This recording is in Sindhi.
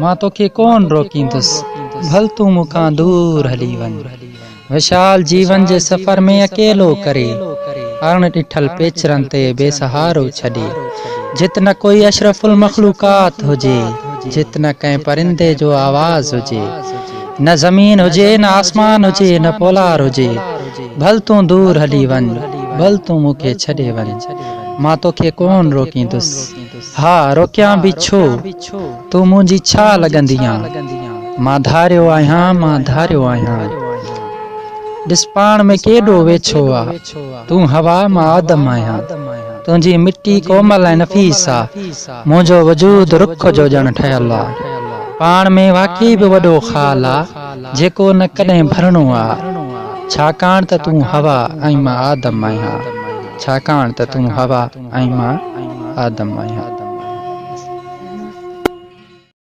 مان توکي ڪونه روڪيندس، ڀل تون مون کان دور هلي وڃ. وشال جيون جي سفر ۾ اڪيلو ڪري، اڻ ڏٺل پيچرن تي بي سهارو ڇڏي، جت نه ڪوئي اشرف المخلوقات هجي، جت نه ڪنهن پرندي جو آواز هجي، نه زمين هجي، نه آسمان هجي، نه پولار هجي، ڀل تون دور هلي وڃ، ڀل تون مون کي ڇڏي وڃ، مان توکي ڪونه روڪيندس. ها، روڪيان به ڇو؟ تون منهنجي ڇا لڳندينء؟ مان ڌاريو آهيان، مان ڌاريو آهيان. ڏس پاڻ ۾ ڪيڏو ويڇو آ. تون هوا، مان آدم آهيان. تنهنجي مٽي ڪومل ۽ نفيس آ. منهنجو وجود رک جو ڄڻ ٺهيل آ. پاڻ ۾ واقعي به وڏو خال آ، جيڪو نه ڪڏهن ڀرڻو آ. ڇاڪاڻ ته تون هوا ۽ مان آدم آهيان. ڇاڪاڻ ته تون هوا ۽ مان آدم آهيان.